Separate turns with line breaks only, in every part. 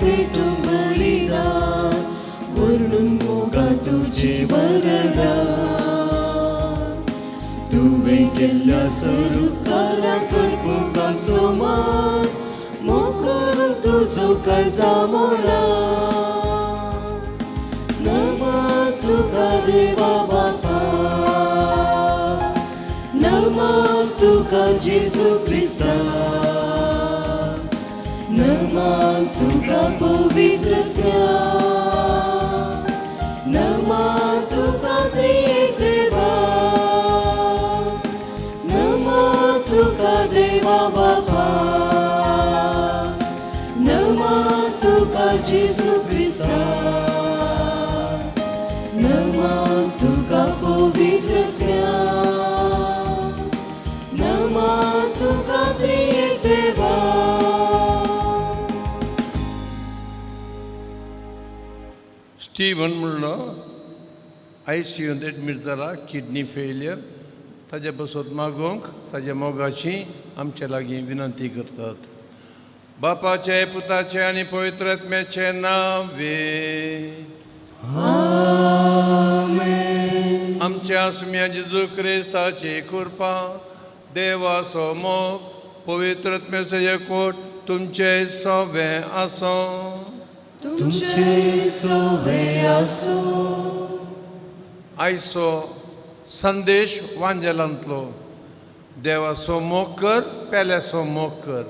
भेटूंक बलिदान वर्णून मोगा तुजी वरदान तुवें केल्ल्या सरुपकारां करपूंक आमचो मान मोग करूंक तुजो काळजा मोळा नमा तुका देवा बापा नमा तुका जेजू क्रिस्ता नमा तुका पवित्र नमा तुका त्रिएक देवा नमा तुका देवा बापा नमा तुका जेजू क्रिस्ता नमा तुका पवित्र नमा तुका त्रिएक देवा.
स्टीवन म्हणलो आयसीयूंत एडमीट जाला किडनी फेलियर ताजे बसत मागोवंक ताज्या मोगाची आमचे लागीं विनंती करतात. बापाचे पुताचे आनी पवित्र आत्म्याचे नांवे आमच्या आसम्या जेजू क्रिस्ताची कृपा देवाचो मोग पवित्र आत्म्याचो एकवट तुमचे सवे आसूं.
तुमचे सवे आसूं.
आयचो संदेश वांजेलांतलो देवाचो मोग कर पेल्याचो मोग कर.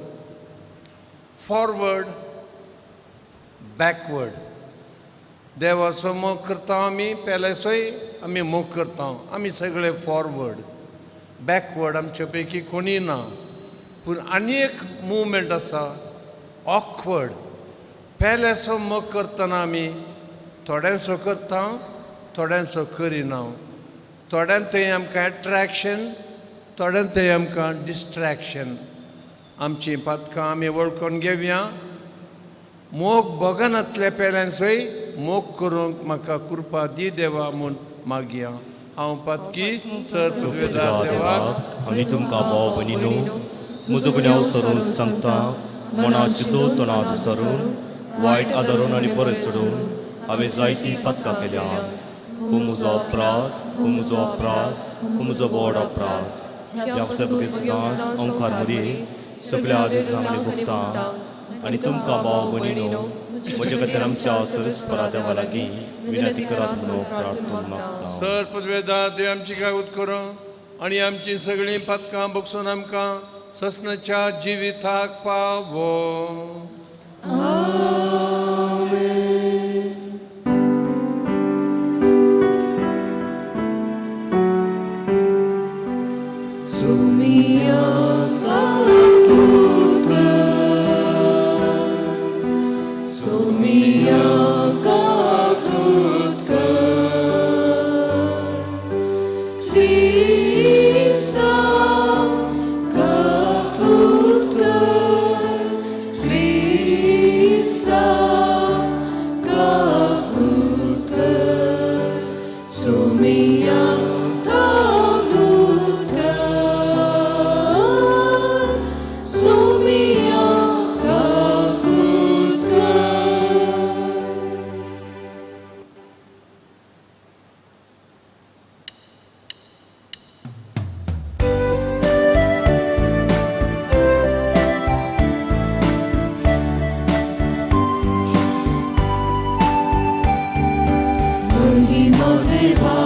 फॉरवर्ड बॅकवर्ड देवाचो मोग करता आमी पेल्याचोय आमी मोग करता. आमी सगळे फॉरवर्ड बॅकवर्ड आमचे पैकी कोणीय ना. पूण आनी एक मुवमेंट आसा ऑकवर्ड. पेल्याचो मोग करतना आमी थोड्यांचो करता थोड्यांचो करिना. थोड्यान थंय आमकां एट्रेक्शन थोड्यान थंय आमकां डिस्ट्रेक्शन. आमचीं पातकां आमी वळखून घेवया. मोग भोगनातल्या पेल्यांचोय मोग करूंक म्हाका कृपा दी देवा म्हूण मागया. हांव पातकी सर
देवाक आनी तुमकां भाव भयणीनो म्हजो गुन्यांव सरून सांगता मना चिंतून तोंडात सरून वायट आदारून आनी बरें सोडून हांवें जायतीं पातकां केल्या. हो म्हजो अपराध, हो म्हजो अपराध, हो म्हजो व्हड अपराध. ह्या सगळ्या ओंकार मरे सगळ्या आनी भोगता आनी तुमकां भाव भयणीनो म्हज्या खातीर आमच्या सरस्परा देवा लागीं विनंती करात म्हणून प्रार्थना मागता.
सर पदवेदार देव आमची कागद करूं आनी आमची सगळीं पातकां बगसून आमकां ससनाच्या जिविताक पावो.
Sumia kakutka, Sumia kakutka, Krista kakutka, Krista kakutka, Sumia kakutka, Sumia kakutka. महिमा देवा,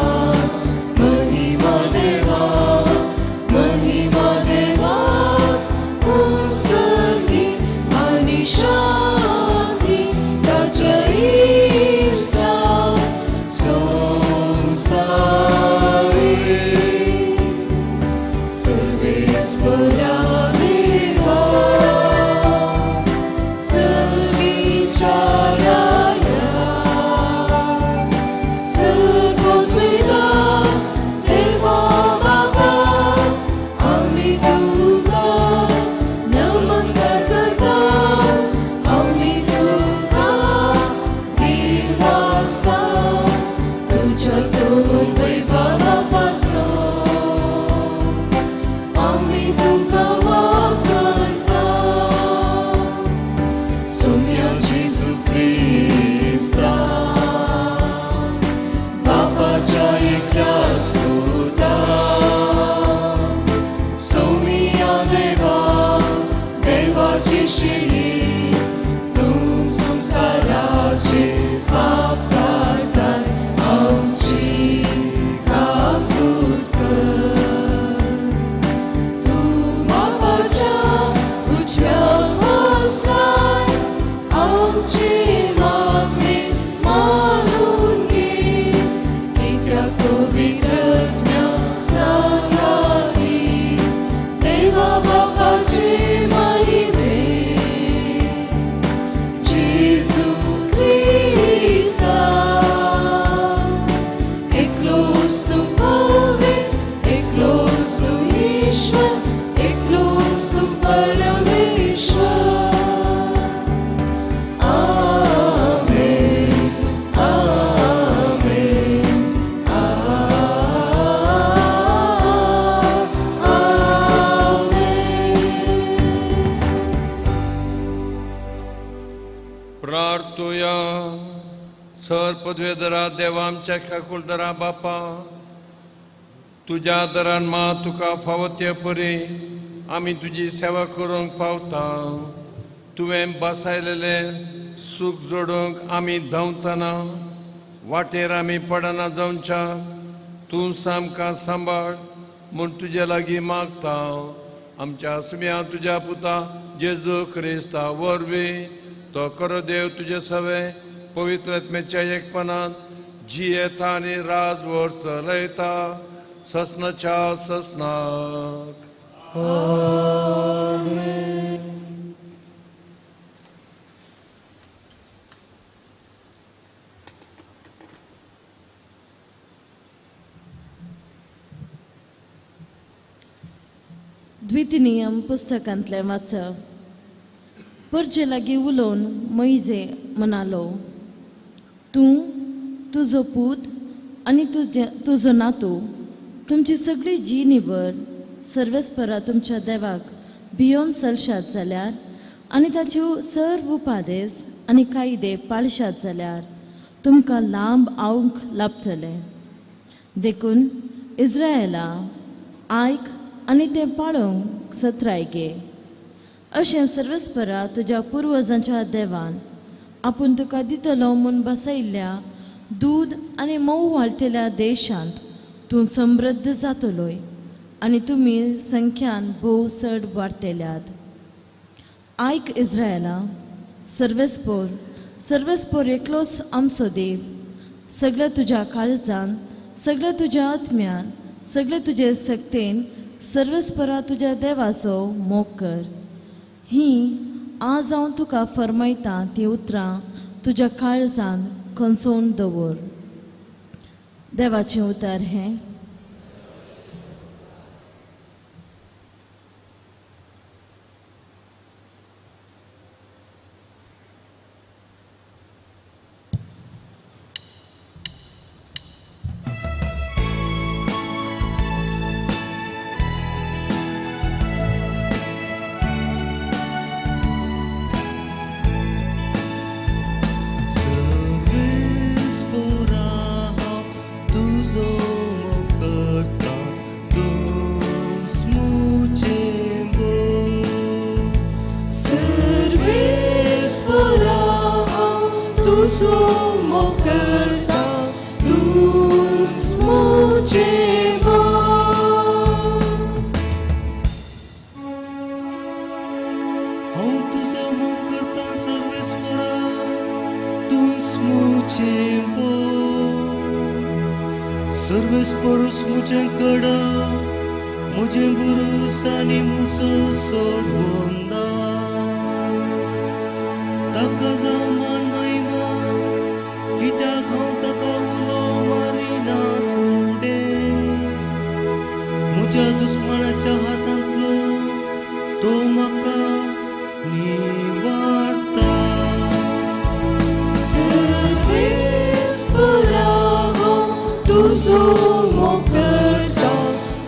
महिमा देवा, महिमा देवा, उत्सर्गी आणि शांती ताच्या इर्सा संसारी. सर्वेस्परा देवा, सर्वीच्या राया, सर्वोत्कृष्ट आमचे मागणे मानून घे कित्याक पवित्रज्ञा सांगाती देवा बापाचे महिमे जेजू क्रिस्ता एकलोच तूं पवित्र एकलोच तूं ईश्वर एकलोच तूं परमेश्वर. आमेन आमेन आमेन.
प्रार्थुया. सर पदवेधरा देवा आमच्या काकुळदरा बापा, तुज्या दरान मा तुका फावो ते परी आमी तुजी सेवा करूंक पावता. तुवें बसायलेलें सूख जोडूंक आमी धांवतना वाटेर आमी पडना जावच्या तूं सामकां सांबाळ म्हूण तुजे लागीं मागता. आमच्या सुम्या तुज्या पुता जेजू क्रिस्ता वरवीं तो खरो देव तुजे सवे पवित्र आत्म्याच्या एकपणांत जियेता आनी राजवट चलयता ससनाच्या ससनाक.
द्वितीनियम पुस्तकांतलें वाचप. परजे लागीं उलोवन मैजे म्हणालो, तूं तुजो पूत आनी तुजे तुजो नातू तुमची सगळी जिणीभर सर्वेस्परा तुमच्या देवाक भियोन चलशात जाल्यार आनी ताच्यो सर्व उपादेस आनी कायदे पाळशात जाल्यार तुमकां लांब आवंक लाभतलें. देखून इस्रायला आयक आनी तें पाळोवंक सत्राय घे. अशें सर्वेस्परा तुज्या पुर्वजांच्या देवान आपूण तुका दितलो म्हूण बसयल्ल्या दूद आनी मोव वाळटेल्या देशांत तूं समृद्ध जातलोय आनी तुमी संख्यान भोव चड वाडटेल्यात. आयक इस्रायला, सर्वेस्पोर सर्वेस्पोर एकलोच आमचो देव. सगळ्या तुज्या काळजान, सगळ्या तुज्या आत्म्यान, सगळे तुजे सक्तेन सर्वेस्परा तुज्या देवाचो मोग कर. ही आज हांव तुका फर्मायतां तीं उतरां तुज्या काळजान खंचोवन दवर. देवाचें उतर हें.
सर्वेस्पोरा हांव तुजो मोग करता, तूंच म्हजें मोग.
सर्वेस्परा हांव तुजो मोग करता, तूंच म्हजें मोग.
हांव तुजो मोग करता सर्वेस्पोरा, तूंच म्हजें मोग. सर्वेस्पोरूच म्हजें कडा, म्हजें बुरूस आनी म्हजो सोडवंदा. ताका जावं मान महिमा, कित्याक हांव ताका उलो मारिना फुडें. म्हज्या दुस्मानाच्या हातांतलो तो म्हाका निवारता.
सर्वेस्परा हांव तुजो मोग करता,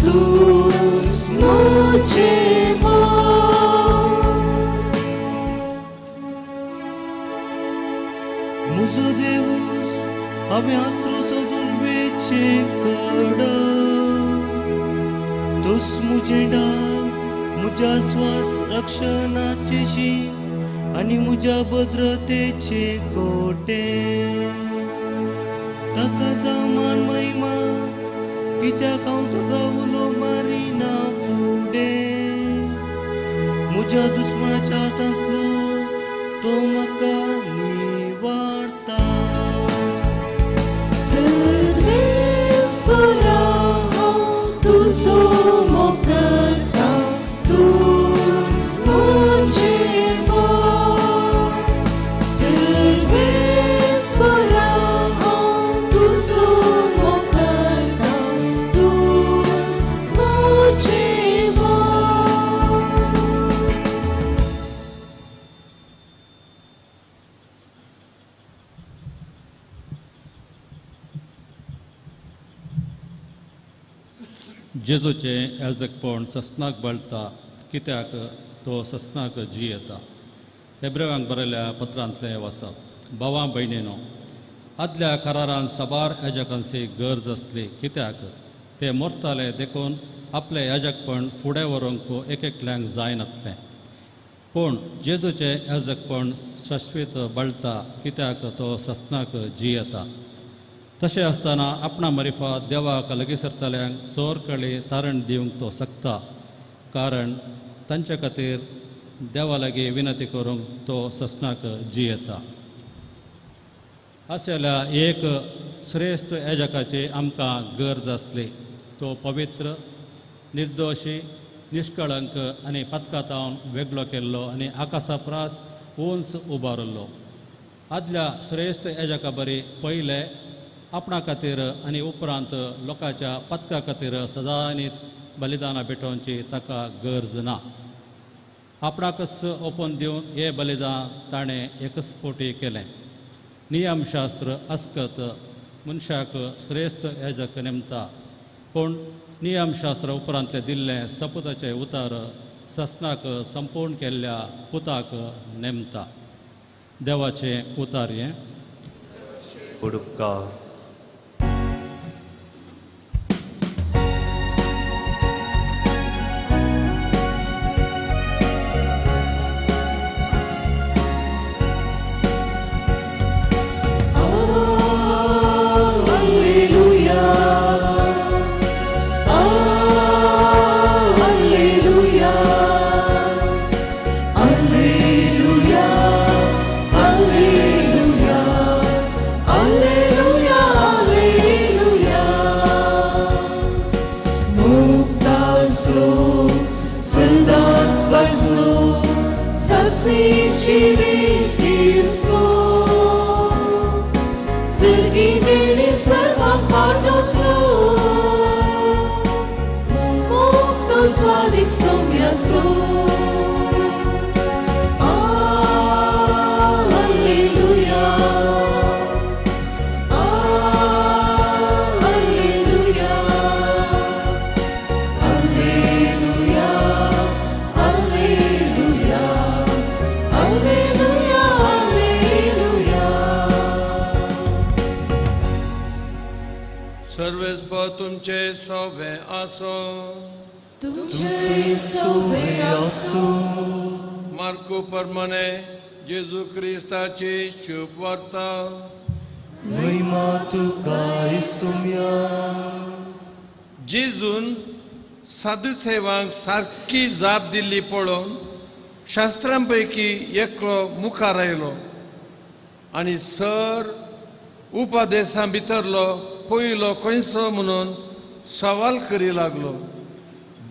तूंच म्हजें मोग.
म्हजो देवूस हांवें आसरो सोदून वेचें कडा, तोच म्हजें डाल, म्हज्या स्वास रक्षणाचें शीं आनी म्हज्या भद्रतेचें कोटें. ताका जावं मान महिमा, कित्याक हांव तुका उलो मारिना फुडें. म्हज्या दुस्मानाच्या हातांतलो तो म्हाका
जेजूचें याजकपण ससनाक बळटा कित्याक तो ससनाक जियेता. हेब्रेवांक बरयल्या पत्रांतलें वाचप. भावां भयणीनो, आदल्या करारान साबार याजकांची गरज आसली कित्याक ते मरताले देखून आपलें याजकपण फुडें व्हरूंक एक एकल्यांक जायनातलें. पूण जेजूचें याजकपण शाश्वीत बळटा कित्याक तो ससनाक जियेता. तशें आसतना आपणा मरिफात देवाक लागीं सरतल्यांक सोर कळी तारण दिवंक तो शकता, कारण तांचे खातीर देवा लागीं विनंती करूंक तो ससनाक जियेता. आशिल्ल्या एक श्रेश्ठ याजकाची आमकां गरज आसली. तो पवित्र, निर्दोशी, निष्कळंक आनी पदकातावन वेगळो केल्लो आनी आकाशा प्रास उंच उबारिल्लो. आदल्या श्रेश्ठ याजका बरी पयले आपणा खातीर आनी उपरांत लोकांच्या पदका खातीर सदांनीत बलिदानां भेटोवची ताका गरज ना. आपणाकच ओपन दिवन हे बलिदान ताणें एकच फावटी केलें. नियमशास्त्र अस्कत मनशाक श्रेश्ठ याजक नेमता, पूण नियमशास्त्र उपरांतलें दिल्लें सपुताचें उतार ससनाक संपूर्ण केल्ल्या पुताक नेमता. देवाचें उतार हें.
उपकार.
तुमचे सोबे आसो,
तुमचे सोबे आसो.
मार्कू परमने जेजू क्रिस्ताची शुभ वार्ता.
महिमा तुका येसुया.
जेजून साधुसेवांक सारकी जाप दिल्ली पळोवन शास्त्रां पैकी एकलो मुखार आयलो आनी सर उपदेसां भितरलो पयलो खंयचो म्हणून सवाल करी लागलो.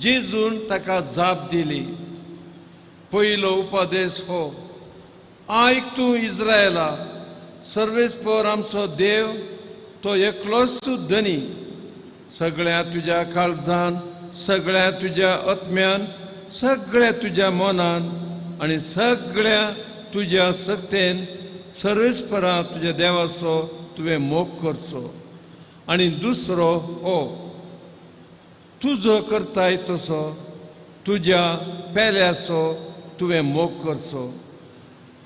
जेजून ताका जाप दिली, पयलो उपदेश हो, आयक तूं इस्रायला, सर्वेस्पर आमचो देव तो एकलोच धनी. सगळ्या तुज्या काळजान, सगळ्या तुज्या आत्म्यान, सगळ्या तुज्या मनान आनी सगळ्या तुज्या शक्तेन सर्वेस्परा तुज्या देवाचो तुवें मोग करचो. आनी दुसरो हो, तुजो करताय तसो तुज्या पेल्याचो तुवें मोग करचो.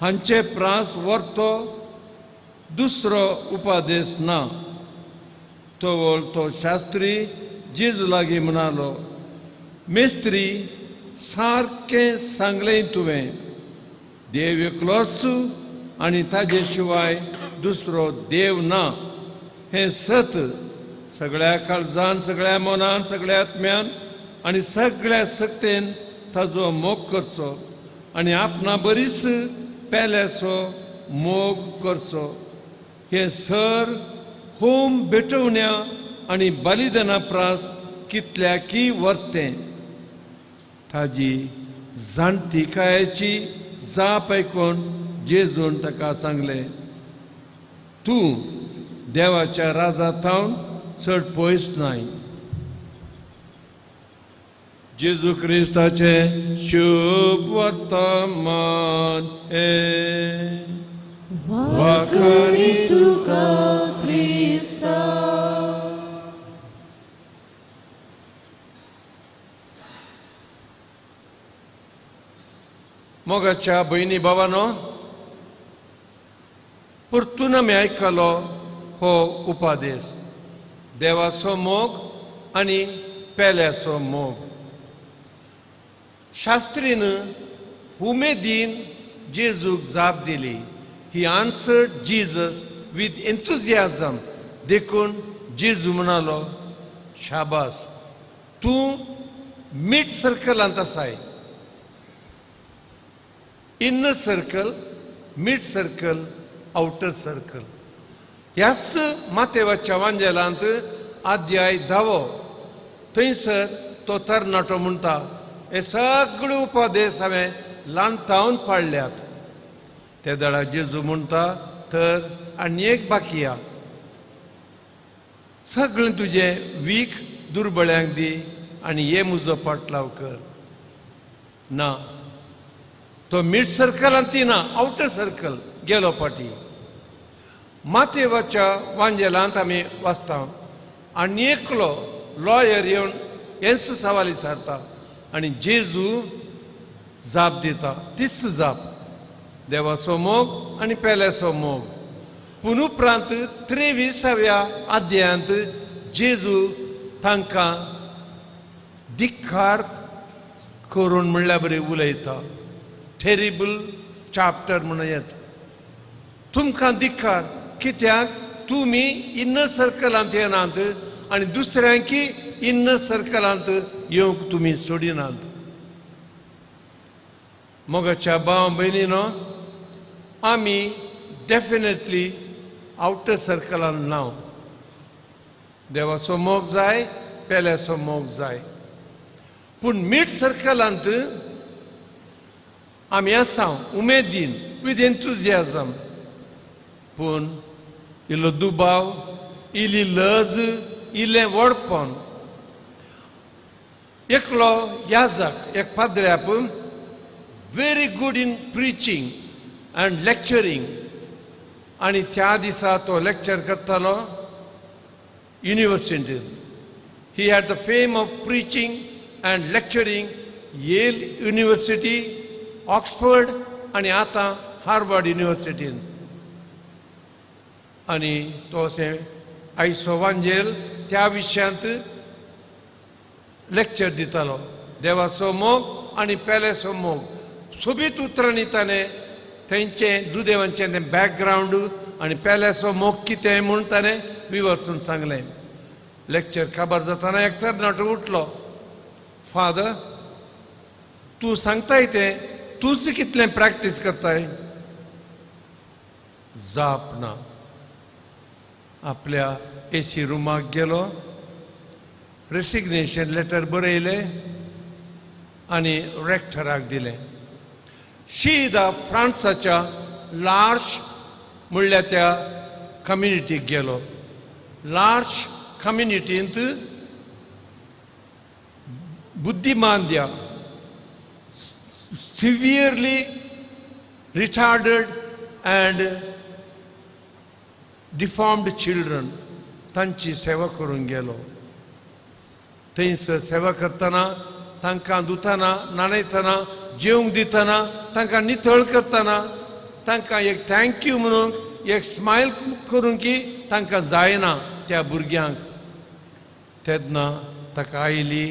हांचे प्रास व्हरतो दुसरो उपदेश ना. तवळ तो शास्त्री जेजू लागीं म्हणालो, मेस्त्री सारकें सांगलें तुवें, देव एकलोच आनी ताजे शिवाय दुसरो देव ना. हें सत सगळ्या काळजान, सगळ्या मनान, सगळ्या आत्म्यान आनी सगळ्या शक्तेन ताजो मोग करचो आनी आपणा बरीच पेल्याचो मोग करचो. हें सर होम भेटवण्या आनी बलिदाना प्रास कितल्याकी वर्तें. ताजी जाणतिकायेची जाप आयकून जेजून ताका सांगलें, तूं देवाच्या राजा थावन चड पयस नाय. जेजू क्रिस्ताचें शुभ वर्तमान हें.
वाखाणी तुका क्रिस्ता.
मोगाच्या भयणी बाबानो, परतून आमी आयकलो हो उपादेश, देवाचो मोग आनी पेल्याचो मोग. शास्त्रीन उमेदीन जेजूक जाप दिली. He answered Jesus with enthusiasm. देखून जेजू म्हणालो, शाबास, तूं मीड सर्कलांत आसाय. Inner circle, mid circle, outer circle. ह्याच मातेवाच्या वांजेलांत अध्याय 10 थंयसर तो तरणाटो म्हणटा, हे सगळे उपदेश हांवें ल्हान तावन पाळल्यात. ते दळा जेजू म्हणटा, तर आनी एक बाकी आ, सगळें तुजें वीक दुर्बळ्यांक दी आनी हे म्हजो पाटलाव कर. ना, तो मीड सर्कलांत ती ना, आवटर सर्कल गेलो पाटी. मातेवाच्या वांजेलांत आमी वाचता, आनी एकलो लॉयर येवन हेंच सवाल विचारता आनी जेजू जाप दिता, तीच जाप, देवाचो मोग आनी पेल्याचो मोग. पूण उपरांत 23व्या अध्यायांत जेजू तांकां धिक्कार करून म्हणल्यार बरी उलयता. टेरिबल चॅप्टर म्हणून येत. तुमकां धिक्कार, कित्याक तुमी इनर सर्कलांत येनात आनी दुसऱ्यांकी इनर सर्कलांत येवंक तुमी सोडिनात. मोगाच्या भाव भयणीनो, आमी डेफिनेटली आवटर सर्कलांत ना. देवाचो मोग जाय, पेल्याचो मोग जाय, पूण मीड सर्कलांत आमी आसा उमेदीन, विथ एन्थुजियाजम. पूण इल्लो दुबाव, इल्ली लज, इल्लें व्हडपण. एकलो याजक, एक पाद्र्याप, very good in preaching and lecturing, आनी त्या दिसा तो लेक्चर करतालो युनिवर्सिटींत. He had the fame of preaching and lecturing Yale University, Oxford आनी आतां हार्वर्ड युनिवर्सिटीन. आनी तो अशें आयचो वांजेल त्या विशयांत लेक्चर दितालो. देवाचो मोग आनी पेल्याचो मोग. सोबीत उतरांनी ताणें थंयचें जुदेवांचें तें बॅकग्रावंड आनी पेल्याचो मोग कितें म्हूण ताणें विवर्सून सांगलें. लेक्चर काबार जातना एक तरणाटो उठलो, फादर तूं सांगताय तें तूंच कितलें प्रॅक्टीस करताय? जाप ना. आपल्या एसी रुमाक गेलो, रेसिग्नेशन लेटर बरयलें आनी रेक्टराक दिलें. शीदा फ्रांसाच्या लार्श म्हणल्यार त्या कम्युनिटीक गेलो. लार्श कम्युनिटींत बुद्धिमांद्या, severely retarded and deformed children तांची सेवा करूंक गेलो. थंयसर सेवा करतना, तांकां धुतना, न्हाणयतना, जेवंक दितना, तांकां नितळ करतना, तांकां एक thank you म्हणूंक, एक स्मायल करूंक की तांकां जायना त्या भुरग्यांक. तेन्ना ताका आयली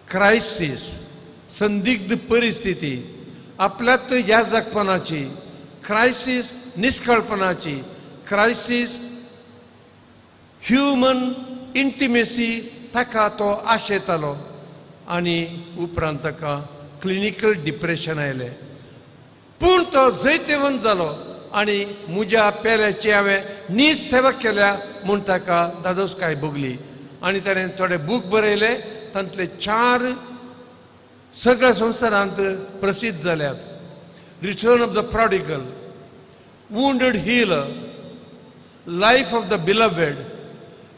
क्रायसीस, संदिग्ध परिस्थिती, आपल्यात याजकपणाची क्रायसीस, निष्कळपणाची क्रायसीस, ह्युमन इंटिमेसी ताका तो आशेतालो. आनी उपरांत ताका क्लिनिकल डिप्रेशन आयलें. पूण तो जैतेवंत जालो आनी म्हज्या पेल्याची हांवें नीज सेवा केल्या म्हूण ताका दादोसकाय भोगली. आनी ताणें थोडे बूक बरयले, तांतले 4 सगळ्या संवसारांत प्रसिद्ध जाल्यात. Return of the Prodigal, Wounded Healer, Life of the Beloved,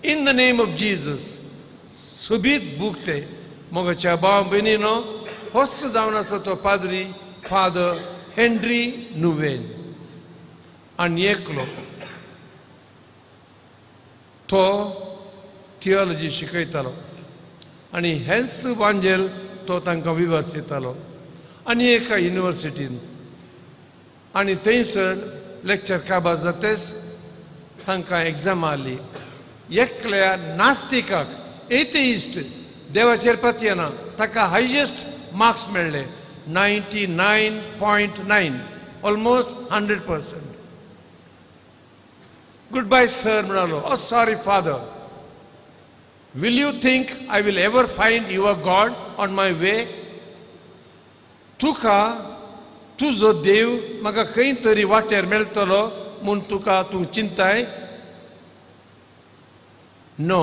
In the Name of Jesus. सोबीत बूक ते. मोगाच्या भाव भयणीनो, होच जावन आसा तो पाद्री फादर हेनरी नुवेन. आनी एकलो तो थियोलॉजी शिकयतालो आनी हेंच वांजेल तो तांकां विवर्स दितालो. आनी एका युनिवर्सिटीन. आनी थंयसर लेक्चर काबार जातेच तांकां एग्जाम आसली. एकल्या नास्तिकाक, एथेइस्ट, देवाचेर पातयेना, ताका हायेस्ट मार्क्स मेळ्ळे 99.9, ऑलमोस्ट 100%. Good bye sir म्हणालो. Oh sorry father, will you think I will ever find your God on my way? तुका तुजो देव म्हाका खंय तरी वाटेर मेळटलो म्हूण तुका तूं चिंताय? No,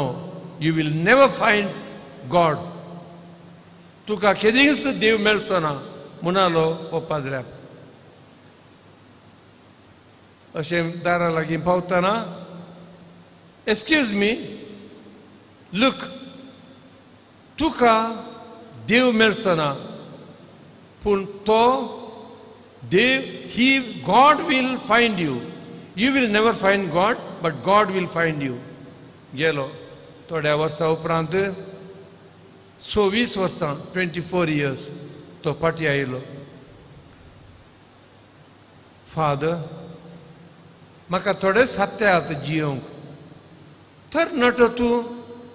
you will never find God. तुका केदींच देव मेळचो ना म्हणालो हो पाद्र्याक. अशें दारा लागीं पावतना, एक्सक्यूज मी, लूक, तुका देव मेळचो ना पूण तो देव, he God will find you. You will never find God but God will find you. गेलो. थोड्या वर्सां उपरांत, 26 वर्सां, 24 इयर्स, तो फाटीं आयलो. फादर, म्हाका थोडेच हप्ते आतां जियोंक, तर नटो तूं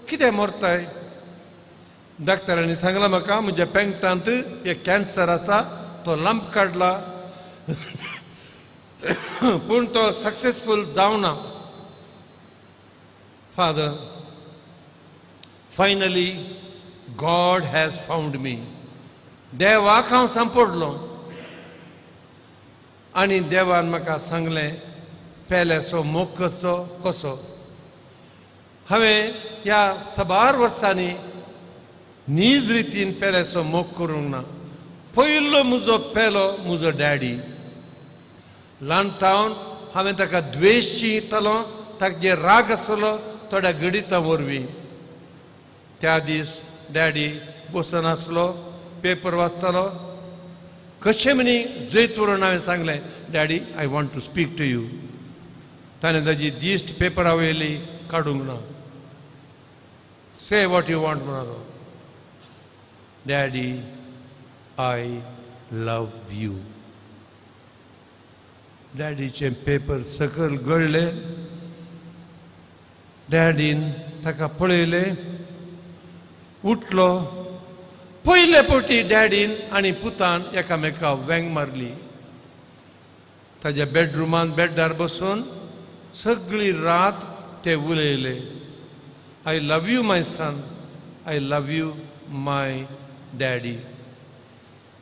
कितें मरताय? डॉक्टरांनी सांगलां म्हाका म्हज्या पेंगटांत एक कॅन्सर आसा, तो लंप काडला पूण तो सक्सेसफूल जावना. Father, finally God has found me. देवाक हांव सांपडलो आनी देवान म्हाका सांगलें पेल्याचो मोग करचो कसो. हांवें ह्या साबार वर्सांनी नीज रितीन पेल्याचो मोग करूंक ना. पयलो म्हजो पेलो म्हजो डॅडी. ल्हान तावन हांवें ताका द्वेश चिंतलो, ताका राग आसलो थोड्या गणितां वरवीं. त्या दीस डॅडी बसून आसलो, पेपर वाचतालो. कशें म्हणी जैत उरोवन हांवें सांगलें, Daddy, I want to speak to you. ताणें ताजी दिश्ट पेपरा वयली काडूंक ना. Say what you want म्हणालो. Daddy, I love you. डॅडीचें पेपर सकयल गळ्ळें. डॅडीन ताका पळयलें, उठलो. पयले फावटी डॅडीन आनी पुतान एकामेका वेंग मारली. ताज्या बेडरुमान बेड्डार बसून सगळी रात ते उलयले. I love you my son, I love you my daddy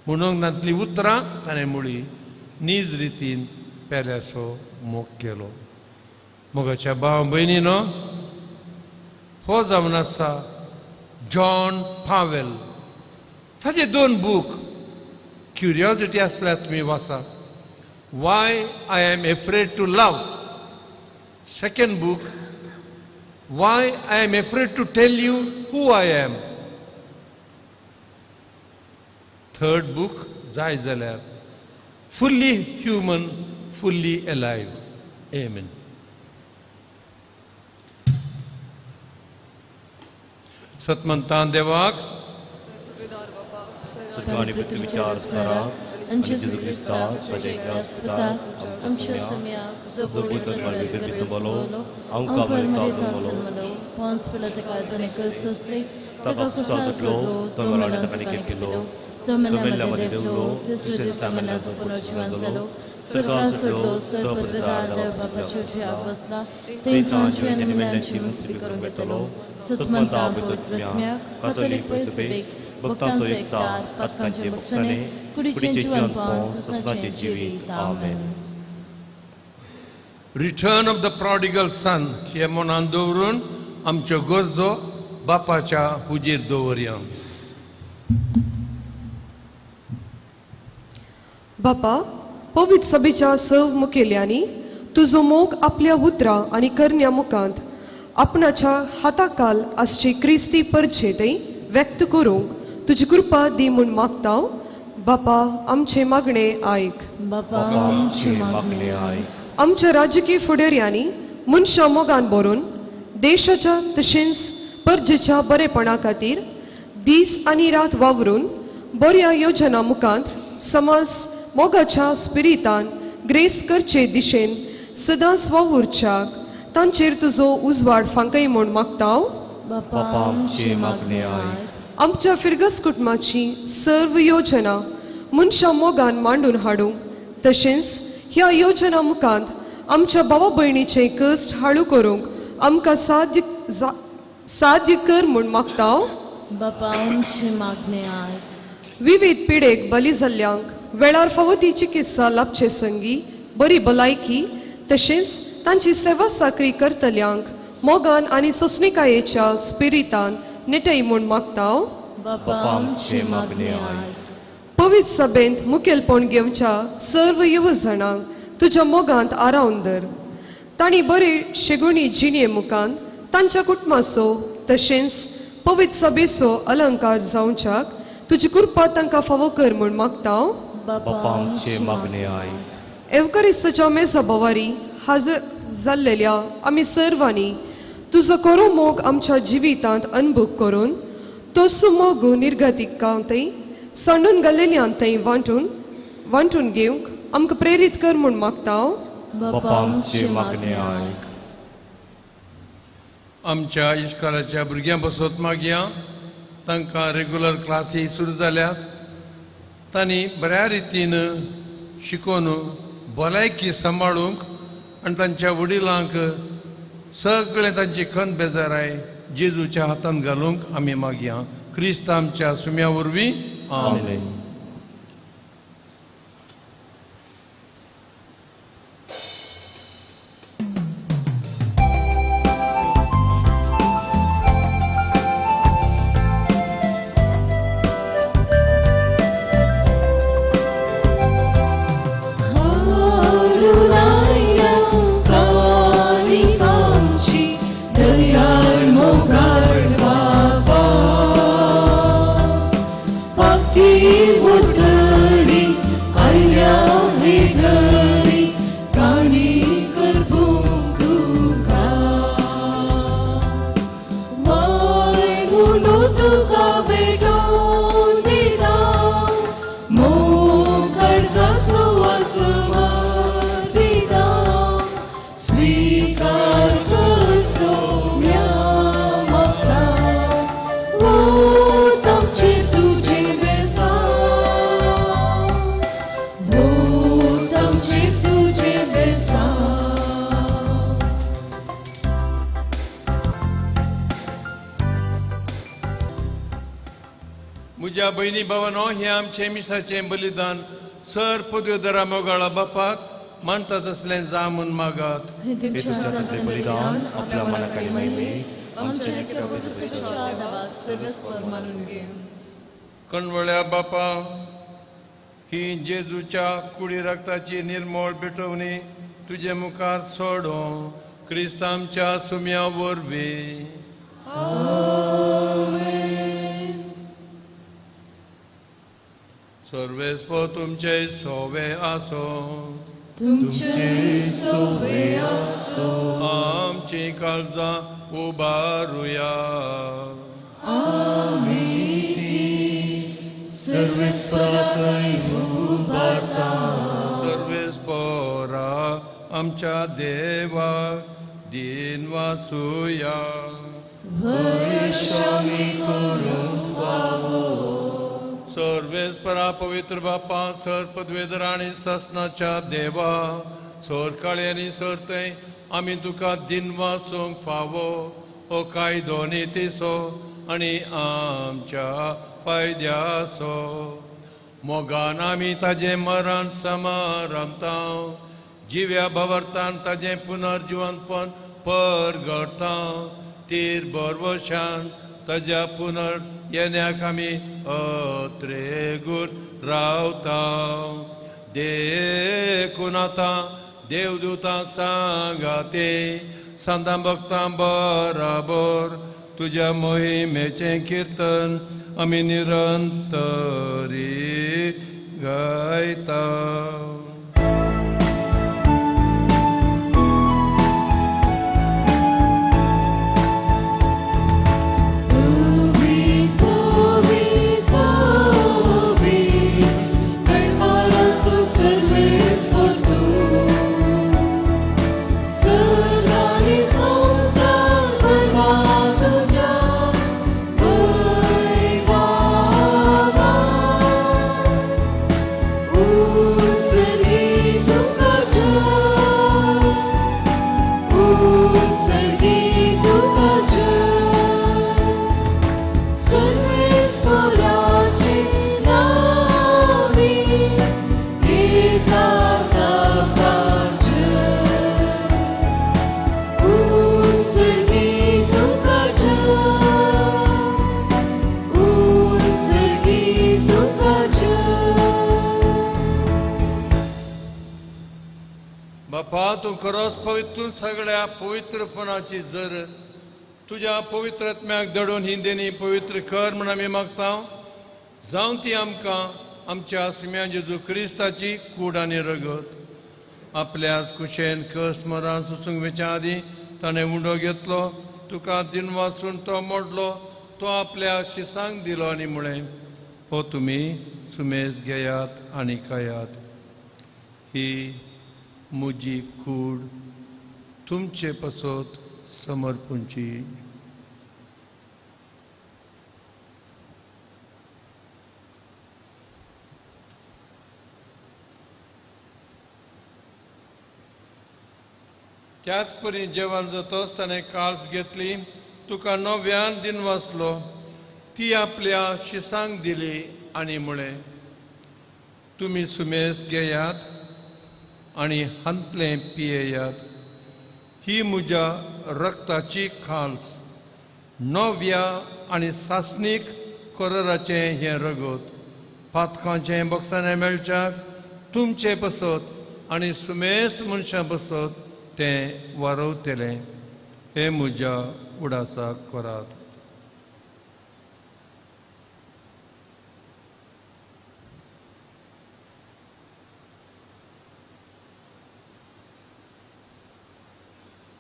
म्हणूंक नातली उतरां ताणें म्हळी. नीज रितीन पेल्याचो मोग केलो. मोगाच्या भाव भयणीनो, हो जावन आसा जॉन पावेल. ताजे 2 बूक क्युरियोसिटी आसल्यार तुमी वाचा. Why I am afraid to love, second book why I am afraid to tell you who I am, third book जाय जाल्यार fully human fully alive. Amen. सतमंतान देवाक
स्वर्ग पृथ्वीच्या आसणारा आनी जेजू क्रिस्ता ताच्या एकल्याच पुताक आमच्या
सम्याक
जो पवित्र गर्भी जल्मलो, आमकां मरिता जल्मलो,
पोन्स पिलात ताणें सोंसले,
ताका कुसार सुटलो, तो मेलो आनी ताका निकेत केलो,
तो
तो मेल्ल्या
मेल्ल्या
मदीं
मदें
देंवलो,
देंवलो,
तिसऱ्या
तिसऱ्या
दिसा
दिसा
मेल्ल्यांतून
मेल्ल्यांतून
पुनर्जिवन
पुनर्जिवन
जालो,
जालो,
स्वर्गात
स्वर्गात
सुटलो,
सुटलो,
सर्वपवित्रदार
सर्वपवित्रदार
देवाच्या
बापाच्या
उजव्या
उजव्या
हाताक
बसला,
थंय
थंय
तांची
तांची
आनी
आनी
मेल्ल्यांची
मेल्ल्यांची
मुन्सिपी
मुन्सिपी
करून
करून
घेतलो,
घेतलो,
सतमंता
सतमंता
पवित्र
पवित्र
आत्म्याक, कातोलीक
कातोलीक
सभेक,
सभेक,
भक्तांचो
भक्तांचो
एकता,
एकतार,
पातकांचे
पातकांचे
बक्षणे,
बक्षणे,
कुडीचें
कुडीचें
जिवनपण,
जिवनपण,
ससनाचें
ससनाचें
जिवीत.
जिवीत.
आमेन.
आमेन.
Return of the prodigal son हे मनान दवरून आमच्यो गरजो बापाच्या हुजीर दवरया.
बापा, पवित्र सभेच्या सव मुखेल्यांनी तुजो मोग आपल्या उतरां आनी करण्या मुखांत आपणाच्या हाताकाल आसची क्रिस्ती परछेते व्यक्त करूंक तुजी कृपा दी म्हूण मागता. बापा, आमचे मागणे आयक.
बापा,
बापा,
आमचे
आमचे
मागणे
मागणे आयक.
आमच्या राजकीय फुडाऱ्यांनी मनशां मोगान भरून देशाच्या तशेंच परजेच्या बरेपणा खातीर दीस आनी रात वावरून बऱ्या योजना मुखांत समाज मोगाच्या स्पिरितान ग्रेस करचे दिशेन सदांच वावुरच्याक तांचेर तुजो उजवाड फांकय म्हूण मागता.
बापा आमचे मागणे आयक.
आमच्या फिरगस कुटुंबाची सर्व योजना मनशां मोगान मांडून हाडूंक तशेंच ह्या योजना मुखांत आमच्या भावा भयणीचे कश्ट हाळू करूंक आमकां साध्य कर म्हूण मागता.
बापा आमचे मागणे आयक.
विविध पिडेक बली जाल्ल्यांक वेळार फावो ती चिकित्सा लाभचे संगी बरी भलायकी तशेंच तांची सेवा साकरी करतल्यांक मोगान आनी सोंसणिकायेच्या स्पिरितान नेटय म्हूण मागता.
बापा आमचे मागणे आयक.
पवित्र सभेंत मुखेलपण घेवच्या सर्व युवजणांक तुज्या मोगांत आरावन धर. तांणी बरे शेगुणी जिणे मुखांत तांच्या कुटुंबाचो तशेंच पवित्र सभेचो अलंकार जावच्याक तुजी कृपा तांकां फावो कर म्हूण मागता.
बापा आमचे मागणे आयक.
एवकरिस्ताच्या मेजा भोवारी हाजर जाल्लेल्या आमी सर्वांनी तुजो खरो मोग आमच्या जिवितांत अनभोग करून तो सुमोग निर्गतिकांतय सांडून घाल्लेल्यान थंय वांटून घेवंक आमकां प्रेरीत कर म्हूण मागता.
बापा आमचे मागणे आयक.
आमच्या इश्कोलाच्या भुरग्यां बसत मागया तांकां रेगुलर क्लासी सुरू जाल्यात. तांणी बऱ्या रितीन शिकोवन भलायकी सांबाळूंक आनी तांच्या वडिलांक सगळें तांची खंत बेजाराय जेजूच्या हातांत घालूंक आमी मागया. क्रिस्त आमच्या सुम्या वरवीं. आमेन. म्हज्या भयणी भावानो, हें आमचें मिसाचें बलिदान सर पदव्युधरा मोगाळा बापाक मानता तसलें जा म्हूण मागात.
बलिदान आपल्या मनाक आनी महिमेक आमच्या
कणवळ्या बापा, ही जेजूच्या कुडी रक्ताची निर्मोळ भेटवणी तुजे मुखार सोडूं क्रिस्त आमच्या सुम्या वरवीं. सर्वेस्पो तुमचे सोवे आसो.
तुमचे सोवे आसो.
आमची काळजां उबारुया.
आमी ती सर्वेस्पराकय उबारता.
सर्वेस्परा आमच्या देवाक दिन वासुया.
वैशामी करूंक फावो.
सर्वेस्परा पवित्र बापा, सर पदवेधर आनी ससनाच्या देवा, सर काळे आनी सर थंय आमी तुका दिन वासूंक फावो हो कायदो नितीचो आनी आमच्या फायद्याचो. मोगान आमी ताजें मरण समारंभता, जिव्या भवर्तान ताजें पुनर्जिवनपण परगडता, तीर बरवशान ताज्या पुनर येण्याक आमी अत्रेगूर रावता. देखून आतां देवदूतां सांगाते सांतां भक्तां बराबर तुज्या मोहिमेचें किर्तन आमी निरंतरी गायता.
पवित्र पवित्र
खरोच पवित्र सगळ्या पवित्रपणाची जर तुज्या पवित्र आत्म्याक दडून ही देणी पवित्र कर म्हूण आमी मागता. जावं ती आमकां आमच्या सुम्या जेजू क्रिस्ताची कूड आनी रगत. आपल्याच कुशेन कश्ट मरान सोसूंक वेच्या आदीं ताणें उंडो घेतलो, तुका दिनवासून तो मोडलो, तो आपल्या शिसांक दिलो आनी म्हळें, हो तुमी सुमेज घेयात आनी खायात, ही म्हजी कूड तुमचे पासत समर्पूंची. त्याच परी जेवण जातच ताणें काळस घेतली, तुका नव्यान दिनवासलो, ती आपल्या शिसांक दिली आनी म्हळें, तुमी सुमेज घेयात आनी हांतलें पियेयात, ही म्हज्या रक्ताची खाल्स, नव्या आनी सासणीक कराराचें हें रगत, पातकांचें बक्षाणें मेळच्याक तुमचे पसत आनी सुमेस्त मनशां पसत तें वारवतलें. हें म्हज्या उडासाक करात.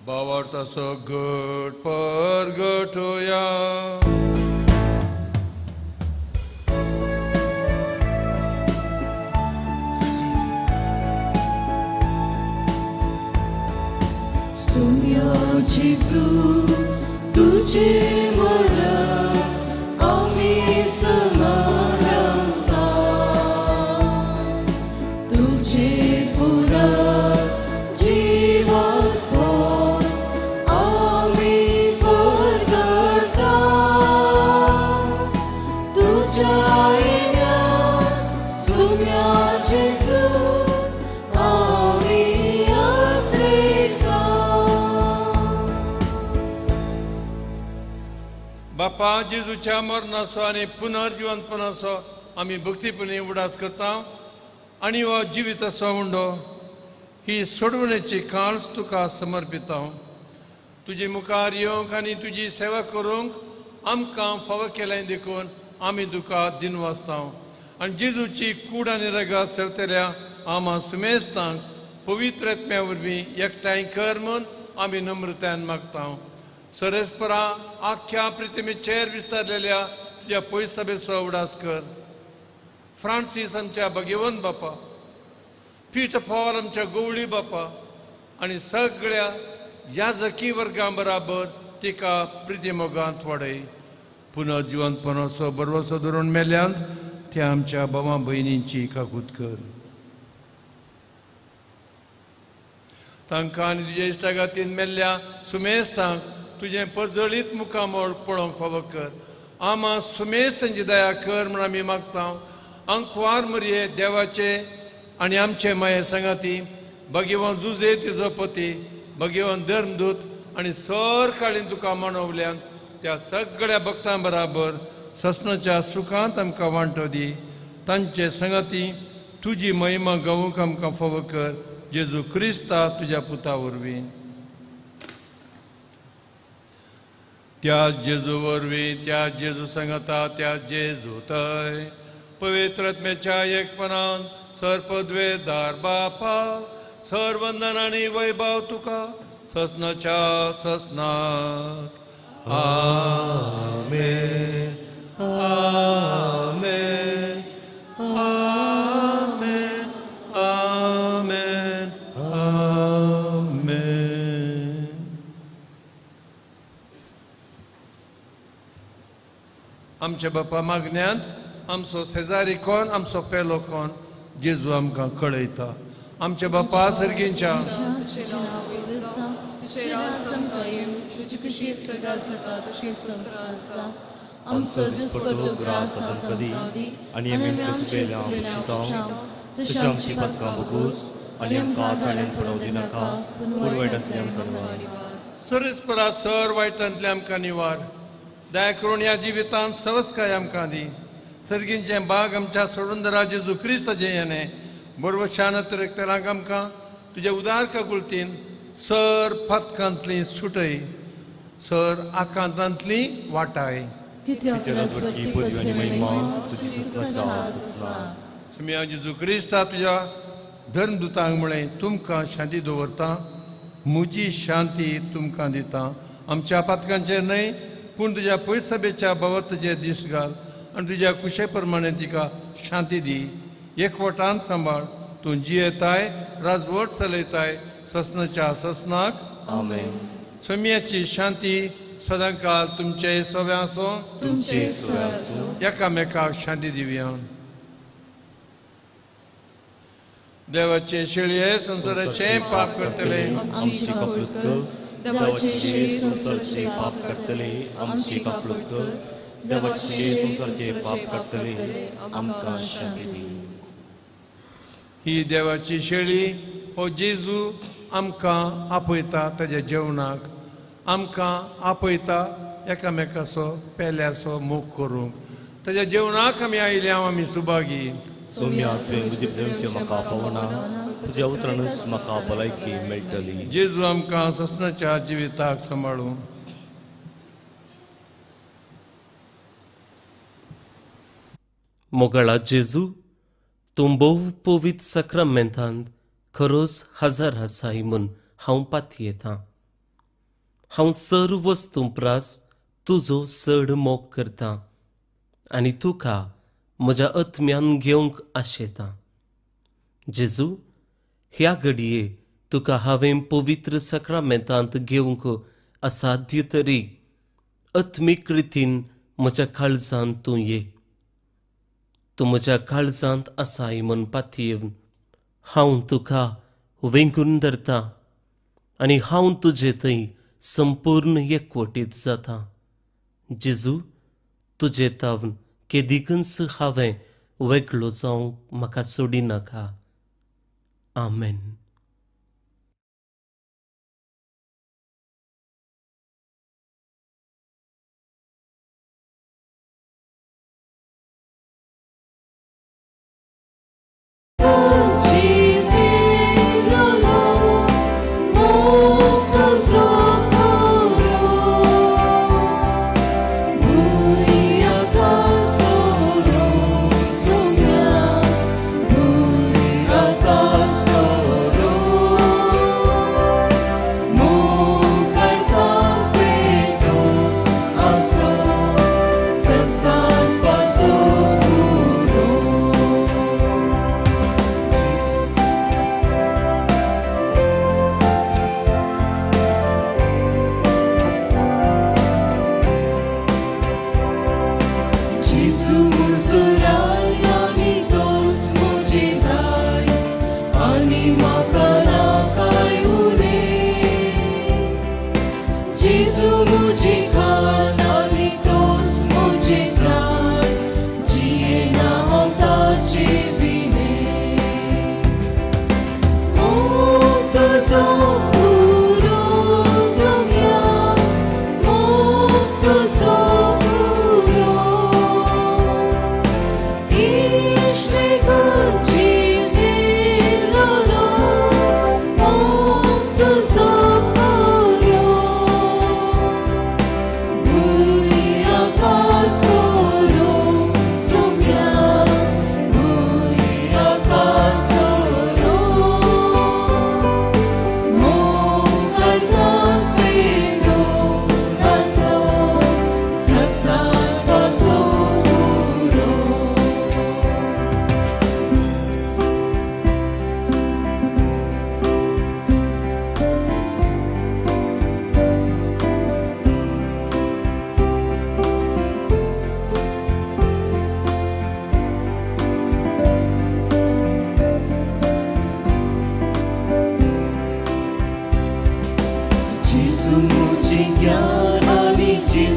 भावार्थाचो घट परगटोया.
सुम्या जेजू तुझे मरण आमी समारंभता, तुझे पुनर्जीवत्व आमी परगटता, तुझ्या येण्याक सुम्या जेजू आमी यात्रेता.
बापा, जेजूच्या मरणाचो आनी पुनर्जिवंतपणाचो आमी भक्तीपणी उडास करता आनी हो जिविताचो उंडो ही सोडवणेची काळस तुका समर्पिता. तुजे मुखार येवंक आनी तुजी सेवा करूंक आमकां फावो केलें देखून आमी तुका दिनवासता. आनी जेजूची कूड आनी रगत सेवतल्या आमा सुमेस्तांक पवित्र आत्म्या वरवीं एकठांय कर म्हूण आमी नम्रतायेन मागता. सरेस्परा आख्ख्या प्रितिमेचेर विस्तारलेल्या तुज्या पयसभेचो उडास कर. फ्रांसीस आमच्या भगवंत बापा, पीटर पॉल आमच्या गोवळी बापा आनी सगळ्या याजकी वर्गां बराबर तिका प्रितिमोगांत वाडय. पुनर्जिवंतपणाचो बरवसो धरून मेल्यांत त्या आमच्या भावा भयणींची काकूत कर. तांकां आनी तुज्या इश्टागातीन मेल्ल्या सुमेस्तांक तुजें परजळीत मुखामळ पळोवंक फावो कर. आमा सुमेस्त तांची दया कर म्हूण आमी मागता. आंकवार मरये देवाचे आनी आमचे माये सांगाती भगवान जुजे तिजो पती, भगवान धर्मदूत आनी सर काळीन तुका मानवल्यान त्या सगळ्या भक्तां बराबर ससनाच्या सुखांत आमकां वांटो दी. तांचे संगाती तुजी महिमा गावूंक आमकां फावो कर, जेजू क्रिस्ता तुज्या पुता वरवीं. त्या जेजू वरवीं, त्या जेजू सांगता, त्या जेजू थंय पवित्र आत्म्याच्या एकपणान सर्पद्वेदार बापा सर वंदन आनी वैभव तुका ससनाच्या ससनाक.
आमेन, आमेन,
आमेन, आमेन, आमेन. आमच्या बापा मागण्यांत आमचो शेजारी कोण, आमचो पेलो कोण जेजू आमकां कळयता. आमच्या बापा सर्गींच्या
तुझें नांव जावं, तुझें राज आमकां येवं, तुजी खुशी स्वर्गार जाता तशी संवसारांत जावं.
आमचो दिसपट्टो ग्रास आमकां दी आनी आमी आमच्या चुकयल्या बक्षिता तशी आमची पातकां भोगूस आनी आमकां ताळ्यान पडोवं दिनाका, पूण वायटांतल्यान आमकां निवार.
सरस्परा सर वायटांतले आमकां निवार. दया करून ह्या जिवितांत सवस्काय आमकां दी. सर्गींचें बाग आमच्या सोडून जेजू क्रिस्ताचें येणें बरोबर शान अतिरिक्तरांक आमकां तुज्या उदार काकुळतीन सर पातकांतली सुटय, सर आकांतांतली वाटाय.
कित्याक
राजवटकी पदवी आनी महिमा तुजी ससनाच्या ससना.
सुम्या जेजू क्रिस्ता तुज्या धर्मदुतांक म्हळें, तुमकां शांती दवरता, म्हजी शांती तुमकां दिता. आमच्या पातकांचेर न्हय पूण तुज्या पयसभेच्या बाबत दीस घाल आनी तुज्या कुशे प्रमाणे तिका शांती दी. एकवटान सांबाळ. तूं जियेताय, राजवट चलयताय ससनाच्या ससनाक.
आमेन.
सोम्याची शांती सदांकाल तुमचे सगळें आसूं,
तुमचे सगळें आसूं.
एकामेकाक शांती दिवया. देवाचे शेळये संवसाराचें पाप करतले,
आमची काकूत कर. देवाचे शेळये संवसाराचें पाप करतले, आमची काकूत कर. देवाचे शेळये संवसाराचें पाप करतले, आमकां शांती दी.
ही देवाची शेळी, हो जेजू आमकां आपयता ताज्या जेवणाक, आमकां आपयता एकामेकाचो पेल्याचो मोग करूंक. ताज्या जेवणाक आमी आयल्या, आमी सुभागी.
सोम्या, तुवें म्हजी प्रेमकी म्हाका फावना, तुज्या उतरानच म्हाका भलायकी मेळटली.
जेजू आमकां ससनाच्या जिविताक सांबाळूं.
मोगाळा जेजू, तूं भोव पवित्र साक्रामेंतांत खरोच हजर आसाय म्हूण हांव पातयेतां. हांव सर्व वस्तूं प्रास तुजो चड मोग करतां आनी तुका म्हज्या आत्म्यान घेवंक आशेतां. जेजू, ह्या घडये तुका हांवें पवित्र साक्रामेंतांत घेवंक असाध्य तरी आत्मीक रितीन म्हज्या काळजांत तूं ये. तूं म्हज्या काळजांत आसाय म्हूण पातयेवन हांव तुका वेंगून धरतां आनी हांव तुजे थंय संपूर्ण एकवटीत जाता. जेजू, तुजे तावन केदिकूच हांवें वेगळो जावंक म्हाका सोडिनाका. आमेन.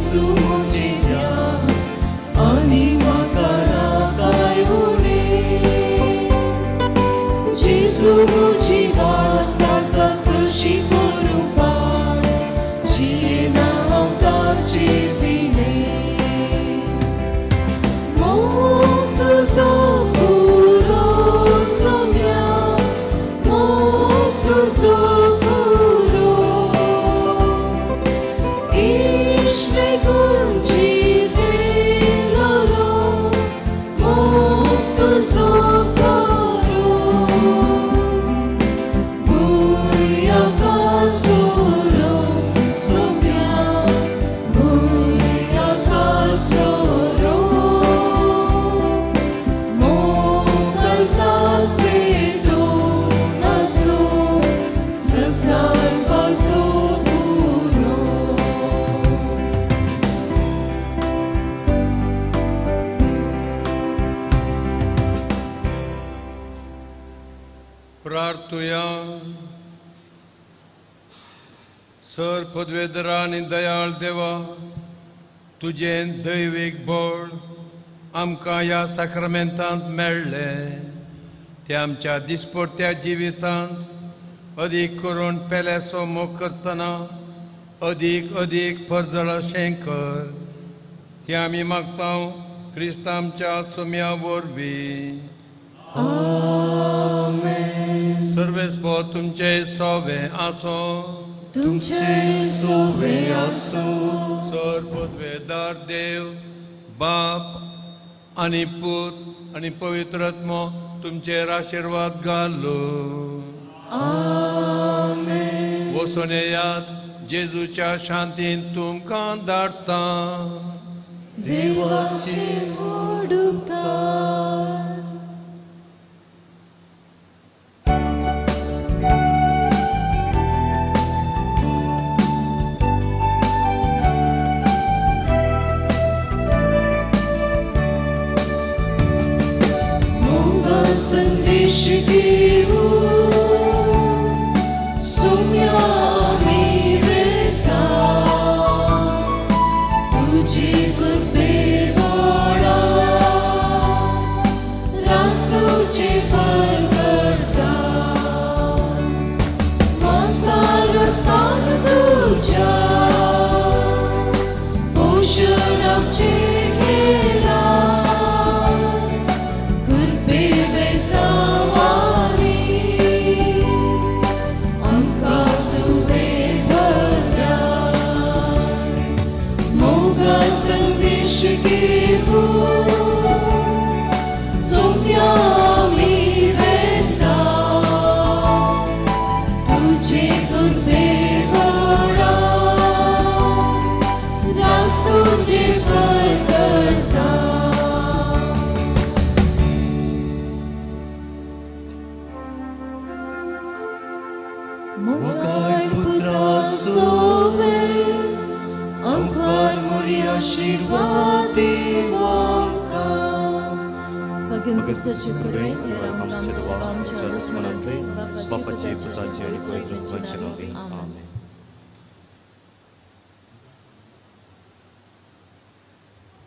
So
प्रार्थुया. सर पदवेदरा आनी दयाळ देवा, तुजें दैवीक बळ आमकां ह्या साक्रामेंतांत मेळ्ळें तें आमच्या दिसपडत्या जिवितांत अदीक करून पेल्याचो मोग करतना अदीक अदीक परजळ अशें कर. हें आमी मागता क्रिस्त आमच्या सुम्या वरवीं. सर्वेस्पो तुमचे सोवे आसो.
तुमचे सोवे आसो.
सर पदवेदार देव बाप आनी पूत आनी पवित्र आत्मो तुमचेर आशिर्वाद घालो.
आमेन.
वचून येयात, जेजूच्या शांतीन तुमकां धाडटा.
देवाचे व्हड उपकार. मोगा संदेश देवो सुम्या आमी वेता, तुजे कृपे वाडा रास्तुचे परगडता. मासारतान तुज्या पोशण आमचें केलां, कृपे बेजावानी आमकां तुवें भरल्या. मोगा संदेश घेवू सोम्या आमी वेता, तुजे कृपे वाडा रास्तुचे परगडता. मोगाळ पुत्रा सोवे अंकार मोरी आशीर्वाद देव आमकां.
भगत कृपे आमच्या देवा, सदांच मनांतले बापाचे, पुताचे आनी पवित्र आत्म्याचे नांवान. आमेन.